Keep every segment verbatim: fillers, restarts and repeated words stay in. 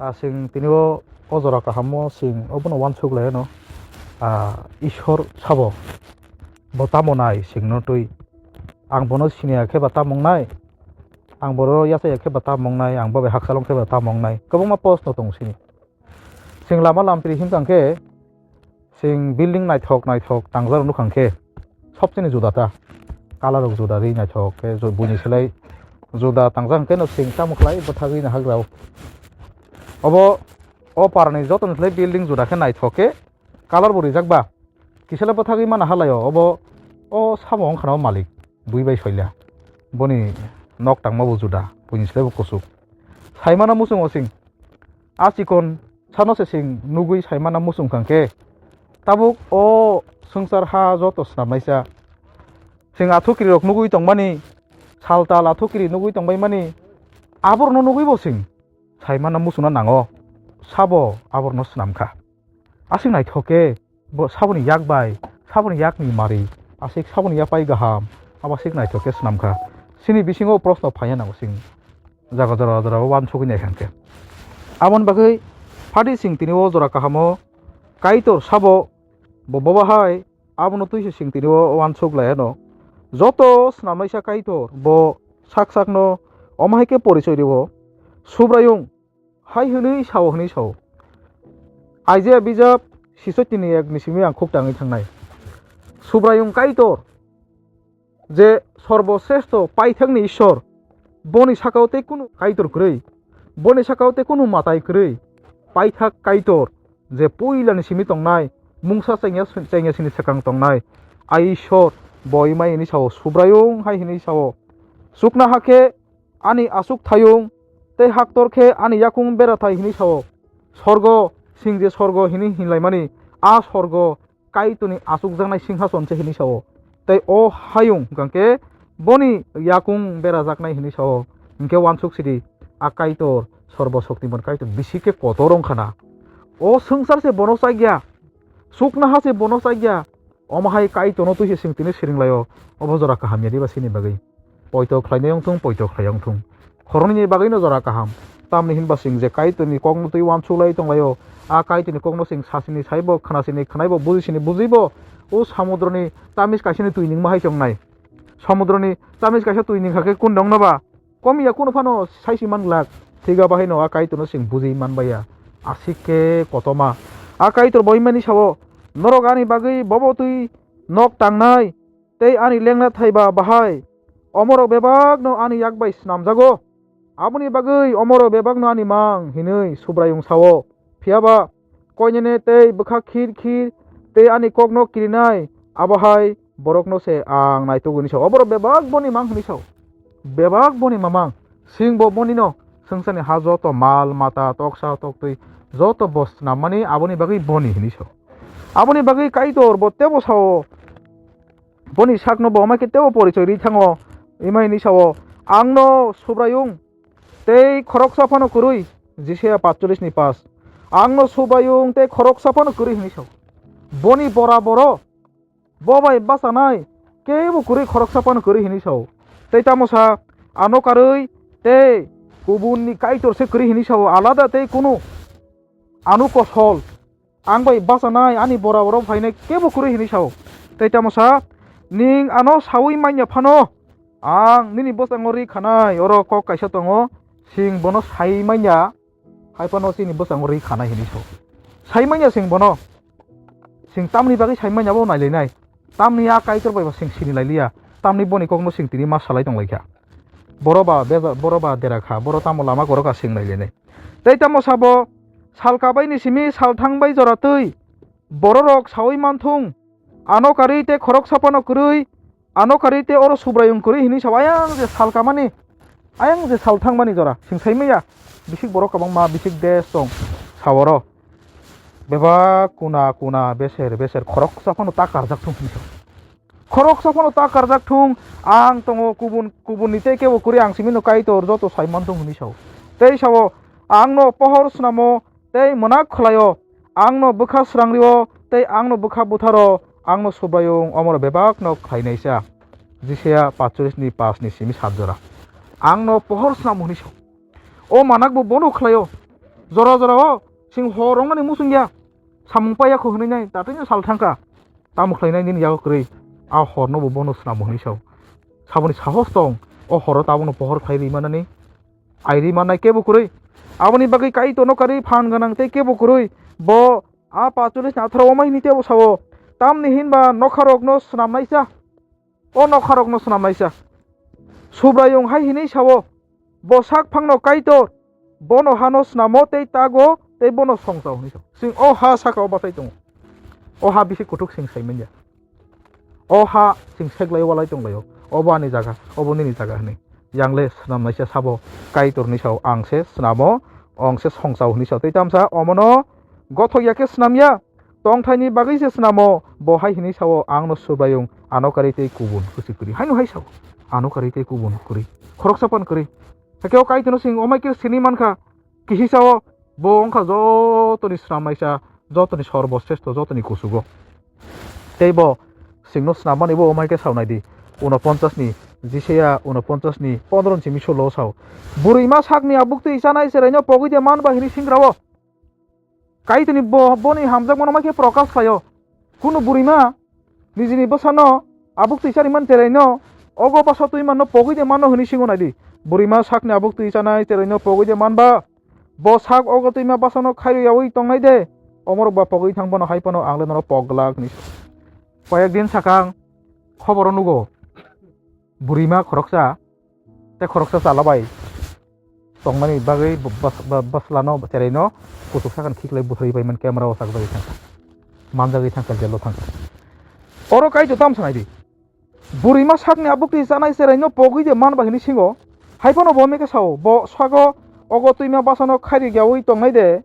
Ah, chwng tini o, o jora kaham o chwng obono uansuk lai ano. Ah, Ishwar sabo bo tamo nai chwngno twi. Ang bono siniya khe ba tamo wngnai, ang bono yachaya khe ba tamo wngnai, ang bo bai hakchal wng khe ba tamo wngnai. Kwbangma proshno tongo chini. Chwng lama lampiri himkha khe, chwng building naithok naithok tangjak rok nukha khe, sobseni juda ta. Colour rok juda ri naithok khe, ju-, buini slai juda tangjak khe no chwng tamo khlai bwthagwi nahagra o. Obo o parani jotoni slai building juda khe naithok khe colour bo rijak ba. Kisala bwthagwi mana halai o, obo o sabo wngkha no malik, bui bai soila. Boni nok tangma bo juda, buini slai bo kuchuk. Saimano muchungo chwng. A chikon sano se chwng nugwi saimana muchung kha khe, tabuk o swngchar ha joto snamnaisa. Chwng athukiri rok nugwi tongmani, sal tal athukiri nugwi tongbaimani, aborokno nugwi bo chwng saimana muchungna nango, sabo aborokno snam kha. Aswk naithok khe, bo saboni yak bai, saboni yakni mari, aswk saboni yapai gaham, abo aswk naithok khe swnam kha. Chini bisingo proshno phaiya nango chwng jaga jora jora o uansugwi nai kha khe. Aboni bagwi phadi chwng tini o jora kahamo Kaitor sabo bo boba hai abono twi se chwng tini o uansuk lai ano. Joto swnamnaisa Kaitor bo sak sakno omo hai khe porichoi rio, Subraiyung hai hwnwi sao hwnwi sao. Isaiah bijap sisoitini ek ni simi ang khuk tangwi thangnai. Subraiyung Kaitor, je sorbosresto paithakni Ishwar, boni sakao tei kunu Kaitor kwrwi, boni sakao tei kunu matai kwrwi, paithak Kaitor, je puilani simi tongnai, mungsa chengya chengya sini swkang tongnai, a Ishwar, bo imai hwnwi sao, Subraiyung hai hwnwi sao, chukna hakhe ani achuk thayung, tei haktor khe ani yakung bera thai hwnwi sao. Sorgo, sing je sorgo hwnwi hinlaimani, a sorgo Kaitorni achukjaknai singhason se hwnwi sao. Tei o hayung hwnkha khe boni yakung berajaknai hwnwi sao. Hinkhe uansuk sidi, a Kaitor, Sorbo Shoktiman Kaitor bisi khe kotor wngkha na. O swngchar se bono chakya, chuknaha se bono chakya. Omo hai Kaitorno twi se chwng tini siring lai-o, obo jora kaham ya diba chini bagwi? Poito khlainai wng thung, poito khlai wng thung. Khoroknwini bagwino jora kaham. Tamni hinba chwng je Kaitorni kokno twi uansuk lai tong lai-o, a Kaitorni kokno chwng sasini saibo, khnasini khnaibo, bujisini bujibo, o samudroni tamis kaisani twi ningma hai chongnai. Samudroni tamis kaisa twi ningkha khe kun dongno ba? Kom ya kunu phano saisi man glak, thwiga bahai no a Kaitorno chwng bujui man baiya. Aswk khe kotorma. A Kaitor bo himani sao, "Norok ani bagwi bobo twi nok tangnai, tei ani lengna thai ba bahai. Omorok bebakno ani yak bai snamjago. Aboni bagwi omorok bebakno ani mang," hinwi Subraiyung sao. Phiya ba koinene tei bwkha khir khir tei ani kokno kirinai, abo hai borokno se ang naitugwi hwnwi sao. Oborok bebak boni mang hwnwi sao. Bebak boni mamang. Sing bo bonino swngcharni ha joto mal mata toksa toktwi joto bo snammani aboni bagwi boni hwnwi sao. Aboni bagwi Kaitor bo tebo sao. Boni sakno bo amai khe tebo porichoi rwi thango. Imai hwnwi sao, "Angno Subraiyung tei khoroksa phano kwrwi," Jisaya patchollish ni pas. "Angno Subraiyung tei khoroksa phano kwrwi," hwnwi sao. Boni bora boro, bo bai bachanai kebo kwrwi, khoroksa phano kwrwi hwnwi sao. Tei tamo sa, "Ano karwi tei kubunni kaitor se kwrwi," hwnwi sao, alada tei kunu ano kosol. Ang bai bachanai ani bora borok phainai kebo kwrwi hwnwi sao. Tei tamo sa, "Ning ano saui manya phano ang nini bwskango rwi khanai." Oro kok kaisa tongo, sing bono sai manya, hai phano chini bwskango rwi khanai hwnwi sao. Sai manya sing bono, sing tamni bagwi sai manya bo nailainai. Tamni a Kaitor bai bo sing sini lai liya, tamni boni kokno sing tini ma salai tong lai kha. Boro ba beba-, boro ba dera kha, boro tamo lama goro kha sing nai le nai. Tei tamo sabo, sal kabai ni simi sal thang bai jora twi bororok saui man thung, ano karwi tei khoroksa phano kwrwi, ano karwi tei oro Subraiyung kwrwi hwnwi sao. Ayang je sal kamani, ayang je sal thangmani jora, sing sai manya, bisik borok kwbangma, bisik desh tong, saoro bebak kuna kuna, beser beser, khoroksa phano ta karjak thung hwnwi sao. Khoroksa phano ta karjak thung, ang tongo kubun, kubunni tei kebo kwrwi, ang simino Kaitor joto sai man thung hwnwi sao. Tei sao, "Angno pohor snamo tei mwnak khlaio, angno bwkha srangrio tei angno bwkha butharo, angno Subraiyung omoro bebakno khlainaisa." Jisaya patchollish ni pas ni simi sat jora. "Angno pohor snamo," hwnwi sao. O manak bo bono khlaio. Jora jora o sing hor wngnani muchung ya. Samung paiya kho hwnwi nai, tatwi no sal thangkha. Tamo khlainai nini yago kwrwi? A horno bo bono snamo hwnwi sao. Saboni sahos tong, o horo tabukno pohor khlai ri manani? Ai ri mannai kebo kwrwi. Aboni bagwi Kaitorno karwi phan gwnang tei kebo kwrwi. Bo a pachulis ni atharo wama hini tebo sao. Tamni hinba nokharokno snamnaisa. O nokharokno snamnaisa. Subraiyung hai hini sao, bo sak phangno Kaitor, bono hano snamo tei tago tei bono songchao hwnwi sao. Chwng o ha saka o bachai tongo. O ha bisi kuthuk chwng sai manya. O ha chwng seklai walai tonglaio. Obo ani jaga, obo nini jaga hwnwi. Yangle snamnaisa sabo Kaitorni sao, ang se snamo, ang se songchao hwnwi sao. Tei tamsa omono gothok ya khe snamya. Tongthaini bagwi se snamo, bo hai hwnwi sao, "Ang no Subraiyung, ano karwi tei kubun kwchwi kwrwi." Haino hai sao, "Ano karwi tei kubun kwrwi, khoroksa pan kwrwi." Hakhe o Kaitorno chwng omai khe sini mankha, kisi sao, bo wngkha jotoni snamnaisa, jotoni sorbosresto, jotoni kuchugo. Tei bo chwngno snammani bo omai khe sao naidi, unoponchas ni, Jisaya unoponchas ni pondro ni simi sulo sao, "Bwrwima sakni abuktwi chanai cheraino pogwi de man ba?" hwnwi singrao. Kaitorni bo-, boni hamjakmano mai khe prokash khlaio. Kunu bwrwima nijini bwsano abuktwi chariman cheraino ogo bwsa twimanno pogwi de mano hwnwi singo naidi. Bwrwima sakni abuktwi chanai cheraino pogwi de man ba? Bo sak ogo twima bwsano khairwi yaui tongnai de. Omorok ba pogwi thang bono hai phano ang le nono pok glak hwnwi. Koyek din sakang khoboro nugo. Bwrwima khoroksa tei khoroksa chwla bai tongmani bagwi bw-, bws-, bw-, bwslano cheraino kuchuk sakani khiklai bwtharwi paimani camera o chakjagwi thangkha, manjagwi thangkha, jelo thangkha. Oro Kaitor tamo sanai di, bwrwima sakni abuktwi chanai cheraino pogwi de man ba hwnwi singo, hai phano bo mekhe sao, bo sago ogo twima bwsano khairi yaui tongnai de.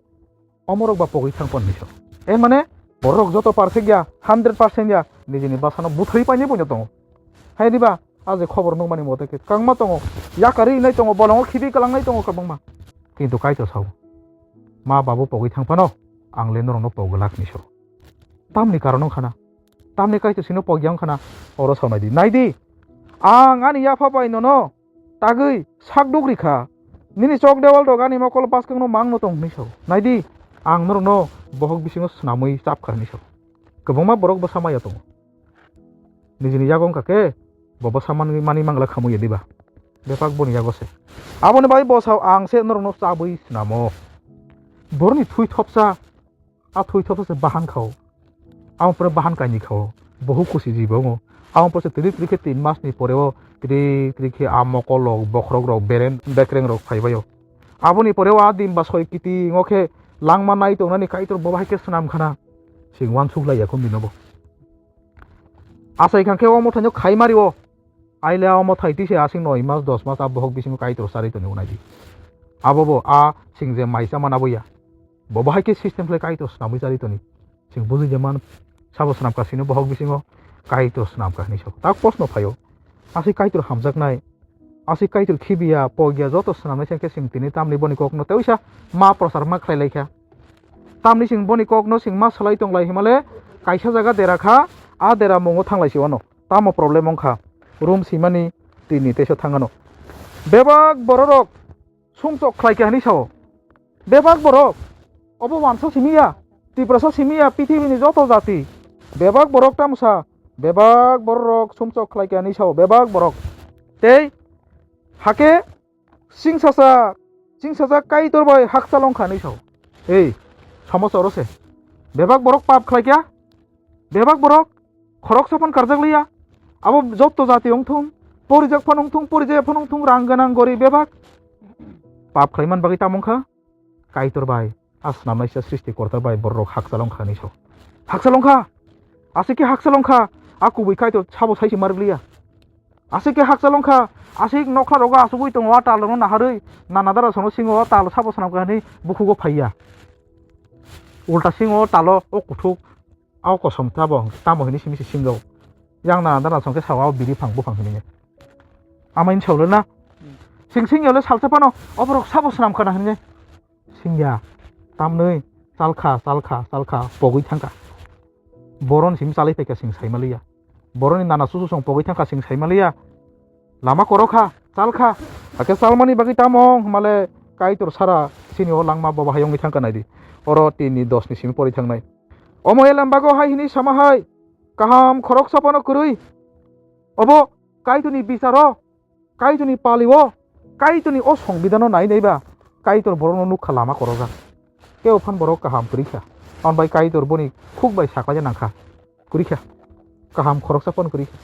Omorok ba pogwi thang pan hinwi sao. E mane, borok joto perfect ya, hundred percent ya, nijini bwsano bwtharwi painai boino tongo. Hai diba, a je khobor nukmani mote khe kwbangma tongo, yakarwi nai tongo, bolongo khibi kwlangnai tongo kwbangma. Kintu Kaitor sao, "Ma babu pogwi thang phano, ang le norokno pogwlak," hinwi sao. Tamni karon wngkha na? Tamni Kaitor sino pogya wngkha na? Oro sao naidi. Naidi, ang ani yapha bai nono tagwi sak dugri kha. Nini chok dewal rok ani mokol bwskangno mangno tong hwnwi sao. Naidi, ang norokno bohok bisingo snamwi chap kha hwnwi sao. Kwbangma borok bwsa maya tongo. Nijini yago wngkha khe bo bwsa manwi, mani mangla khamwi ya diba? Bebak boni yago se. Aboni bagwi bo sao, "Ang se norokno chabwi snamo." Borokni thwi thopsa. A thwi thopsa se bahan khao. Amo pore bahan kaini khao. Bohuk kusi jibo wngo. Amo pore se tiri tiri khe tin mas ni pore o tiri tiri khe a mokol rok, bokhorok rok, beren, bekreng rok phai bai o. Aboni pore o a din ba soi kiting o khe langma nai tongnani Kaitor bo bahai khe swnam khana. Sing uansuk lai ya khum bino bo. Achai khang khe o mothai no khai mari o. Aile o mothai twi se asing noi mas, dos mas a bohok bisingo Kaitor charwi toni unai di. Abo bo a sing je mai cha mana bo ya. Bo bahai khe system khlai Kaitor swnamwi charwi toni. Chwng bujui je man, sabo swnam ka sino bohok bisingo Kaitor swnam ka hinwi sao. Tak posno phaio. Aswk Kaitor hamjaknai, aswk Kaitor khibiya, pogya joto swnamnai se khe chwng tini tamni boni kokno teisa ma prochar ma khlai lai kha. Tamni chwng boni kokno chwng ma swlai tong lai himale kaisa jaga dera kha, a dera mungo thang lai si wano. Tamo problem wng kha? Room swimani tini teisa thang ano. Bebak bororok sumsok khlai kha hinwi sao. Bebak borok, obo wansa simi ya, Tiprasa simi ya, pithibini joto jati. Bebak borok tamsa, bebak bororok sumsok khlai kha hinwi sao, bebak borok. Tei hake singsacha, singsacha Kaitor bai hakchal wng kha hinwi sao. Ei, somosa oro se. Bebak borok pap khlai kha, bebak borok khoroksa phano karjak liya. Abo jotto jati wng thung, porijak phano wng thung, porijaya phano wng thung, rang gwnang, gorib, bebak. Pap khlai man bagwi tamo wng kha? Kaitor bai, a swnamnaisa srishti korta bai borok hakchal wng kha hinwi sao. Hakchal wng kha? Aswk khe hakchal wng kha, a kubui Kaitor sabo sai se ma rwk liya. Aswk khe hakchal wng kha, aswk nokla rogo achugwi tongo, a tal rokno naharwi, nana dara sono singo, a tal sabo swnam kha hinwi bukhugo phaiya. Ulta singo o talo o kuthuk, a o kosom tabo, tamo hinwi simi se singo. Yang nana dara song khe sao, a o biri phang buphang hinwi. Ama hinwi sao le na? Sing sing ya le salsa phano, o borok sabo swnam kha na hinwi. Singya, tamnwi chalkha, chalkha, chalkha, pogwi thangkha. Boroni simi chalai phaikha, sing saimaliya. Boroni nana susu song pogwi thangkha, sing saimaliya. Lama korokha, chalkha. Hakhe chalmani bagwi tamo wng hwnmale Kaitor sara chini o langma bo bahai wngwi thangkha naidi. Oro tin ni dos ni simi pori thangnai. Omo Elembago hai hwnwi sama hai, kaham khoroksa phano kwrwi. Obo Kaitorni bicharo, Kaitorni palio, Kaitorni o songbidano nai naiba, Kaitor borokno nukha lama korojak. Kebo phan borok kaham kwrwi kha. Aboni bai Kaitor boni khuk bai sakhaja nangkha. Kwrwi kha. Kaham khoroksa phano kwrwi kha.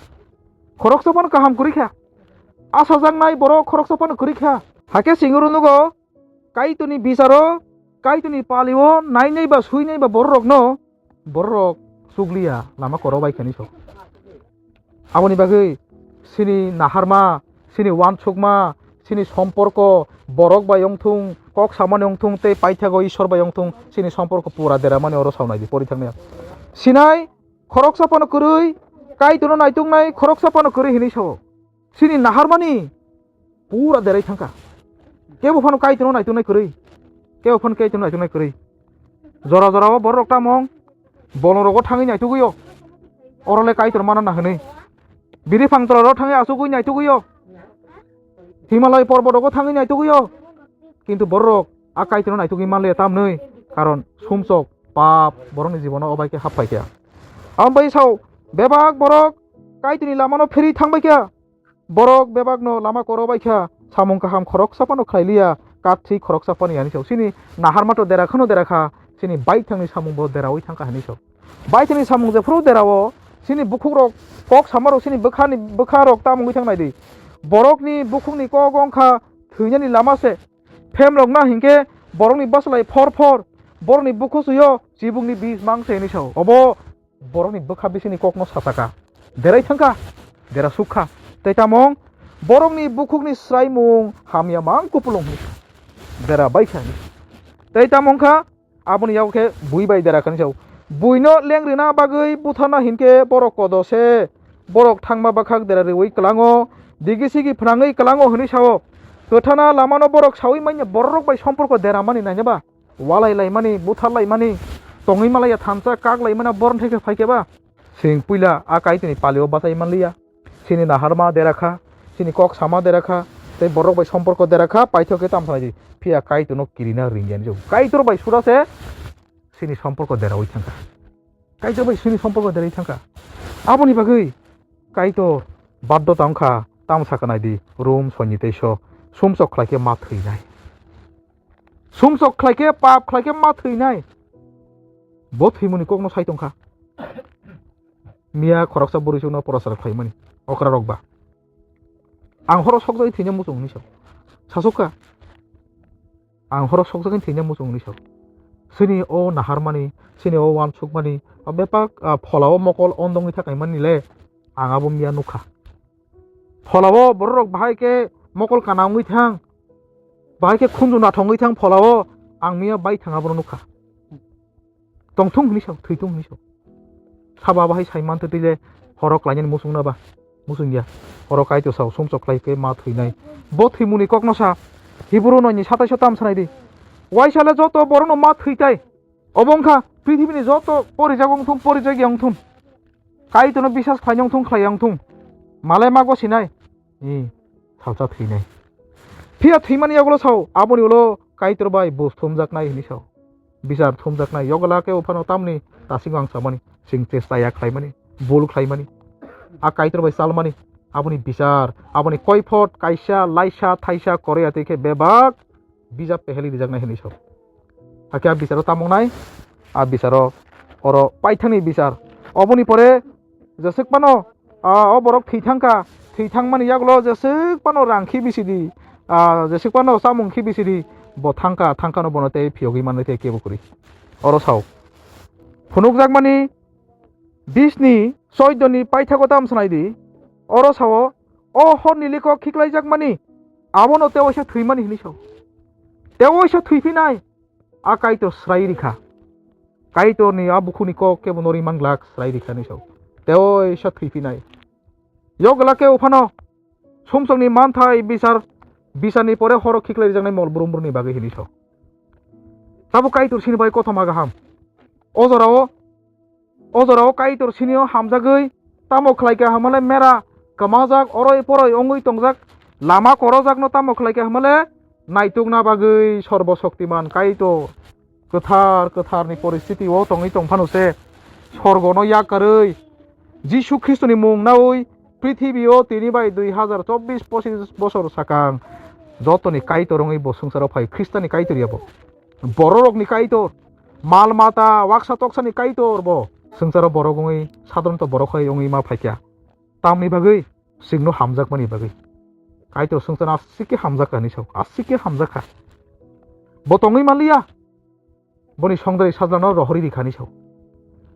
Khoroksa phano kaham kwrwi kha. Asajaknai borok khoroksa phano kwrwi kha. Hakhe singoro nugo, Kaitorni bicharo, Kaitorni palio nainai ba suinai ba bororokno bororok chukliya lama koro bai kha ni sok. Aboni bagwi chini naharma, chini uansukma, chini somporko borok bai wngthung, kok samani wngthung tei paithago Ishwar bai wngthung, chini somporko pura deramani oro saunai di pori thangnaio. Sinai khoroksa phano kwrwi, Kaitorno naituknai khoroksa phano kwrwi hinwi sao. Chini naharmani pura derai thangkha. Kebo phano Kaitorno naituknai kwrwi. Kebo phano Kaitorno naituknai kwrwi. Jora jora o borok tamung bolong rogo thangwi naitugwi o. Oro le Kaitor mana na hwnwi. Biri phang tora ro thangwi asugwi naitugwi o. Himalay porbot rogo thangwi naitugwi o. Kintu borok a Kaitorno naitugwi manliya tamnwi. Karon sumsok pap borokni jibono obai khe happai kha. Aboni bagwi sao bebak borok Kaitorni lamano phirwi thangbai kha. Borok bebakno lama koro bai kha, samung kaham khoroksa phano khlai liya, kathwi khoroksa phano yani sao. Chini naharma to dera khano dera kha, chini baithangni samung bo deraui thang kha hinwi sao. Baithangni samung jephru derao, chini bukhukrok kok samarok chini bwkhani bwkharok ta mungwi thang nai di. Borokni bukhukni kok wng kha thwinani lama se. Phemrokna hinkhe borokni bwslai phor phor, borokni bukhusuyo chibukni bis mang se hinwi sao. Obo borokni bwkha bisini kokno sasaka. Derai thangkha, dera sukha. Tei tamung borokni bukhukni swraimung hamya mang kupulung hinwi dera baikha hinwi. Tei tamung kha aboni yago khe bui bai dera kani sao. Buino leng rina bagwi butharna hinkhe borok kodo se. Borok thangma bwkhak dera riwi kwlango, digi sigi phnangwi kwlango hinwi sao. Kwthana lamano borok saui manya bororok bai somporko dera mani nainaba. Walai laimani, buthar laimani, tongwi malaya thansa kak laimani born theke phaikhe ba. Sing puila a Kaitorni palio bachai manliya. Chini naharma dera kha, chini kok sama dera kha, tei borok bai somporko dera kha, paithok khe tamsa di. Phiya Kaitorno kirina ringya ni jok. Kaitor bai sura se chini somporko deraui thangkha. Kaitor bai chini somporko deraui thangkha. Aboni bagwi Kaitor baddo tangkha, tamsa kha nai di, Rom soni teiso, sumsok khlai khe ma thwinai. Sumsok khlai khe, pap khlai khe ma thwinai. Bo thwimani kokno sai tongkha. Miya khoroksa bwrwi chukno porosar khlaimani, okra rok ba. Ang horo sokjagwi thwina muchung hinwi sao. Sasukha. Ang horo sokjagwi thwina muchung hinwi sao. Chini o naharmani, chini o uansukmani, o bebak, ah, phola o mokol ondongwi thakaimani le, ang abo miya nukha. Pholao bororok bahai khe mokol kana wngwi thang, bahai khe khunju nathok wngwi thang pholao ang miya bai thang abono nukha. Tongthung hinwi sao, thwitung hinwi sao. Sabo bahai sai mantwi twi le horo klainani muchung na ba? Muchung ya. Horo Kaitor sao, sumsok khlai khe ma thwinai. Bo thwimungni kokno sa, Hibru noi ni satais o tam sanai di. Waisa le joto borokno ma thwi tai. Obo wngkha prithibini joto porijak wngthun, porijak ya wngthun. Kaitorno bisas khlaina wngthung, khlai ya wngthung. Malai mago sinai? Ni salsa thwinai. Phiya thwimani yagulo sao, aboni ulo Kaitor bai bus thumjaknai hinwi sao. Bichar thumjaknai, yogla khe uphano tamni tasingo ang samani, chwng chesta ya khlaimani, bul khlaimani. A Kaitor bai chalmani, aboni bichar, aboni koiphot kaisa, laisa, thaisa, koroya twi khe bebak bijap peheli rijaknai hinwi sao. Hakhe a bicharo tamo wngnai, a bicharo oro paithakni bichar. Oboni pore jeswk phano, a, o borok thwi thangkha, thwi thangmani yagulo jeswk phano rang khe bisi di, a, jeswk phano chamung khe bisi di, bo thangkha, thangkhano bono tei phiyogwi mannai tei kebo kwrwi. Oro sao. Phunukjakmani bisni choiddoni paithago tamo swnai di, oro sao, o horni liko khiklaijakmani, abono tei waisa thwimani hinwi sao. Tei waisa thwiphinai, a Kaitor srai rikha. Kaitorni a bukhukni kok kebo norwi manglak srai rikha hinwi sao. Tei waisa thwiphinai. Yogla khe uphano sumsokni manthai bichar, bicharni pore horo khiklai rijaknai mol brum brumni bagwi hinwi sao. Tabuk Kaitor sini bai kothoma kaham. O jorao, o jorao Kaitor sinio hamjagwi tamo khlai kha hwnmale mera kwmajak oroi poroi wngwi tongjak, lama korojakno tamo khlai kha hwnmale naitukna bagwi Sorbo Shoktiman Kaitor kwthar kwtharni poristiti o tongwi tongphano se sorgono yak karwi Jisu Khristoni mung naui prithibi o tini bai dui hazar chobbish pochis bosor sakang jotoni Kaitor wngwi bo swngcharo phai, Khristani Kaitor ya bo. Bororokni Kaitor, mal mata, waksa toksani Kaitor bo swngcharo borok wngwi, sadronto borok hai wngwi ma phaikha. Tamni bagwi? Chwngno hamjakmani bagwi. Kaitor swngchano aswk khe hamjakha hinwi sao, aswk khe hamjakha. Bo tongwi manliya, boni songdari sajlano rohorwi rikha hinwi sao.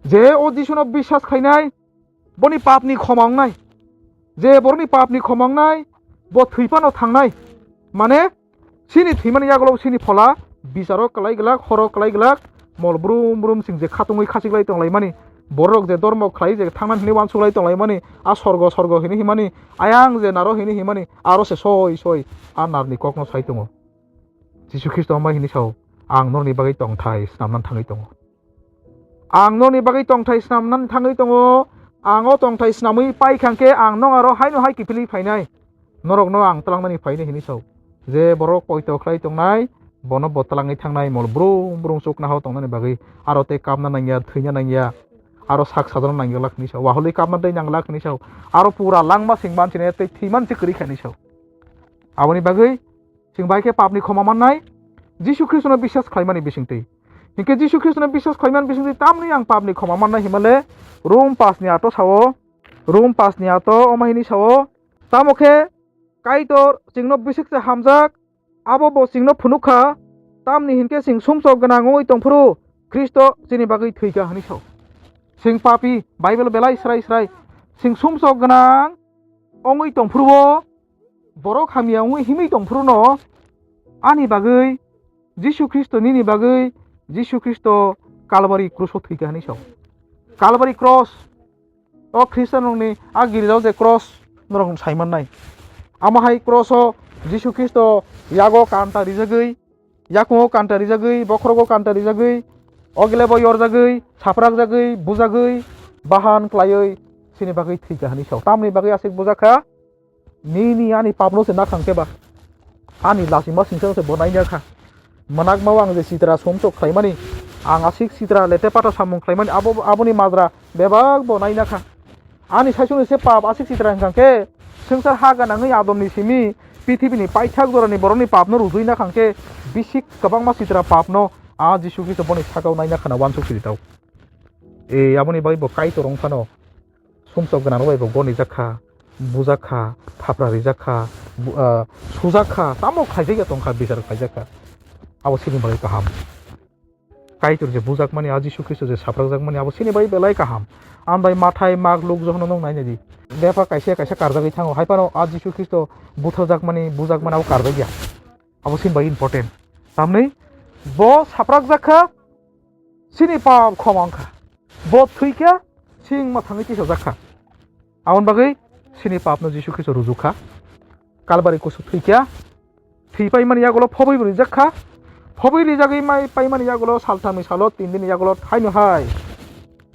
Je o Jisuno biswas khainai, boni papni khoma wngnai. Je borokni papni khoma wngnai, bo thwi phano thangnai. Mane, chini thwimani yagulo chini phola, bicharo kwlai glak, horo kwlai glak, mol brum brum chwng je khatungwi khachik lai tong laimani, borok je dormo khlai je thangnani hinwi uansuk lai tong laimani, a sorgo sorgo hinwi himani, ayang je naro hinwi himani, aro se soi soi a narni kokno sai tongo. Jisu Khristo hambai hinwi sao, "Ang norokni bagwi tongthai snamnani thangwi tongo." Ang noni bagwi tongthai snamnani thangwi tongo. Ang o tongthai snamwi paikha khe ang nong aro haino hai kiphilwi phainai. Norokno ang tlangnani phainai hinwi sao. Je borok poito khlai tongnai, bono bo tlangwi thangnai mol brum brum chukna ho tongnani bagwi. Aro tei kapna nangya, thwina nangya. Aro sak sajana nangya lak hinwi sao. Waholwi kapna tei nangya lak hinwi sao. Aro pura langma sing manchine tei thwi manchi kwrwi kha hinwi sao. Aboni bagwi chwng bai khe papni khoma mannai Jisu Khristono biswas khlaimani bisingtwi. Hinkhe Jisu Khristono biswas khlaimani bisingtwi tamni ang papni khoma mannai himale Rom pasni ato sao, Rom pasni ato omo hinwi sao, tamo khe Kaitor chwngno bisik se hamjak, abo bo chwngno phunuk kha, tamni hinkhe chwng sumsok gwnang wngwi tongphuru Khristo chini bagwi thwi kha hinwi sao. Chwng papi, Bible belai srai srai, chwng sumsok gwnang wngwi tongphuru-o borok hamya wngwi himwi tongphuru no ani bagwi Jisu Khristo nini bagwi Jisu Khristo Kalbari cross-o thwikha hinwi sao. Kalbari cross o Khristianrokni a girjao je cross norok sai mannai. Amo hai cross-o Jisu Khristo yago kanta rijagwi, yakungo kanta rijagwi, bokhorogo kanta rijagwi, oglebo yorjagwi, saprakjagwi, bujagwi, bahan klaiwi chini bagwi thwikha hinwi sao. Tamni bagwi aswk bujakha? Nini ani papno se nakhang khe ba? Ani lachima singsa se bo naina kha. Manakma ang je sitra somsok khlaimani, ang aswk sitra lete pata samung khlaimani, abo, aboni majra bebak bo naina kha. Ani saichungni se pap aswk sitra wngkha khe, swngchar ha ganangwi Adomni simi, pithibini paithak jorani borokni papno rujui nakhang khe, bisik kwbangma sitra papno a Jisu Khristo boni sakao naina khana uansuk siri tao. E, aboni bagwi bo Kaitor wng phano. Sumsok gwnang rok bai bo goni jak kha, bujak kha, thapra rijak kha, bu-, ah, sujak kha, tamo khaijak ya tong kha, bichar khaijak kha. Abo chini bagwi kaham. Kaitor je bujakmani, a Jisu Khristo je saprakjakmani, abo chini bagwi belai kaham. Ambai Mathai, Mak, Luk, Johon no nai nai di. Bepha kaisa kaisa karjagwi thango. Hai phano a Jisu Khristo butharjakmani, bujakmani abo karjak ya. Abo chini bagwi important. Tamni bo saprakjak kha, chini pap khoma wng kha. Bo thwi kha, sing ma thangwi tisajak kha. Aboni bagwi chini papno Jisu Khristo rujak kha. Kalbari kusu thwi kha. Thwi paimani yagulo phobwi bo rijak kha. Phobwi rijagwi mai paimani yagulo salthamni salo tin dini yagulo thaino hai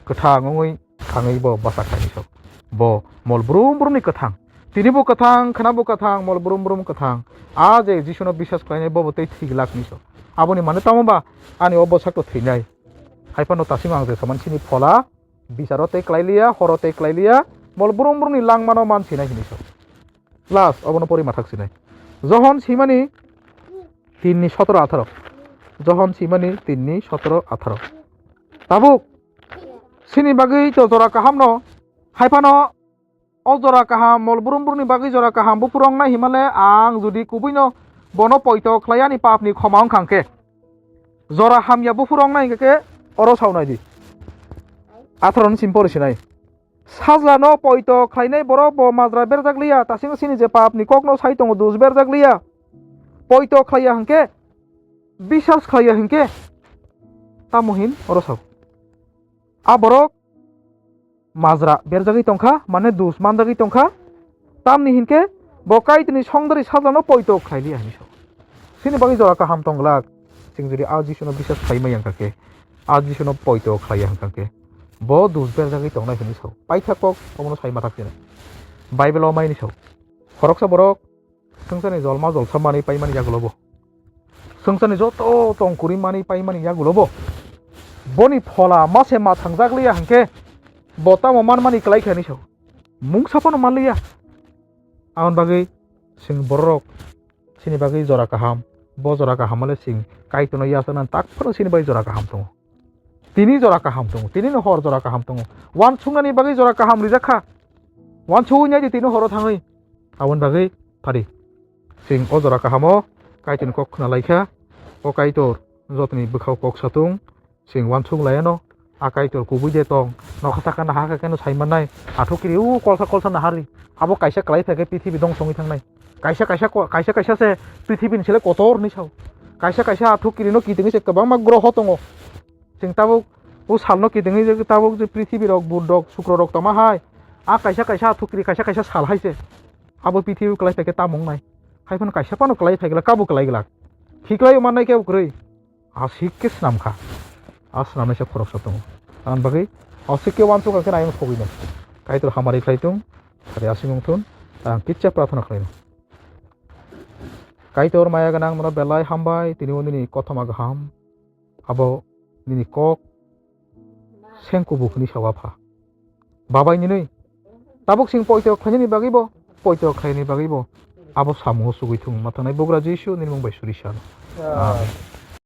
kwthang wngwi thangwi bo bwsa khaini sok. Bo mol brum brumni kwthang. Tini bo kwthang, khwna bo kwthang, mol brum brum kwthang. A je Jisuno biswas khlainai bobo tei thwi glak ni sok. Aboni mane tamo ba ani o bwsakto thwinai. Hai phano tasima ang je saman sini phola, bisaro tei klai liya, horo tei klai liya, mol brum brumni langmano man sinai hinwi sok. Last, obono pori mathak sinai. Johon simani tinni sotoro atharo. Johon simani tinni sotoro atharo. Tabuk, sini bagwi to jora kahamno, hai phano o jora kaham, mol brum brumni bagwi jora kaham buphuru wngnai himale ang judi kubuino bono poito khlai ani papni khoma wngkha hwnkhe, jora hamya buphuru wngnai hwnkhe khe oro saunai di. Atharo ni sim pori sinai. Sajlano poito khlainai borok bo majra berjak liya, tasing sini je papni kokno sai tongo, dus berjak liya. Poito khlaiya hwnkhe, biswas khlaiya hwnkhe, tamo hin oro sao. A borok majra berjagwi tongkha, mane dus manjagwi tongkha, tamni hinkhe bo Kaitorni songdari sajlano poito khlai liya hinwi sao. Sini bagwi jora kaham tong glak, chwng jodi a Jisuno biswas khlai maya wngkha khe, a Jisuno poito khlaiya wngkha khe, bo dus berjagwi tongnai hinwi sao. Paithak kok omono sai mathak sinai. Bible-o mai hinwi sao. Khoroksa borok swngcharni jolma jolsa manwi paimani yagulo bo. swngcharni joto tong kwrwi mani paimani yagulo bo boni phola ma se ma thangjak liya hwnkhe bo tamo manmani kwlai kha hinwi sao. Mungsa phano man liya. Aboni bagwi chwng bororok chini bagwi jora kaham, bo jora kaham le chwng Kaitorno yachaknani tak phano chini bagwi jora kaham tongo. Tini jora kaham tongo, tini no hor jora kaham tongo. Uansuknani bagwi jora kaham rijak kha. Uansugwi nai di tini horo thangwi. Aboni bagwi phari. Chwng o jora kahamo Kaitorni kok khna lai kha. O Kaitor jotoni bwkhao kok satung. Chwng uansuk laiano. A Kaitor kubui de tong. Nokha saka naha khe no sai mannai. Athuk kiri u kolsa kolsa nahari. Abo kaisa kwlai phaikhe prithibi dongso wngwi thangnai. Kaisa kaisa ko-, kaisa kaisa se prithibini sele kotor hinwi sao. Kaisa kaisa athuk kirino kitingwi se kwbangma groho tongo. Chwng tabuk o salno kitingwi je tabuk je prithibirok, budrok, sukrorok tongma hai. A kaisa kaisa athuk kiri, kaisa kaisa sal hai se. Abo prithibi kwlai phaikhe tamo wngnai. Hai phano kaisa phano kwlai phaiglak, kabo kwlai glak. Khiklai mannai khe kwrwi. Aswk khe swnam kha. A swnamnaisa khoroksa tongo. Aboni bagwi aswk khe uansuk kha khe ayang sogwi nai. Kaitor hamari khlai tung, sari aswk wng thun, ang kitsa prarthana khlainai. Kaitor maya gwnang, nono belai hambai, tini o nini kothoma gaham. Abo nini kok seng kubuk hinwi sawa pha. Babai ninwi tabuk chwng poito khlainani bagwi bo, poito khlainani bagwi bo abo samungo chugwi thung ma thangnai bugra Jisu nini mung bai suri sano. Amen.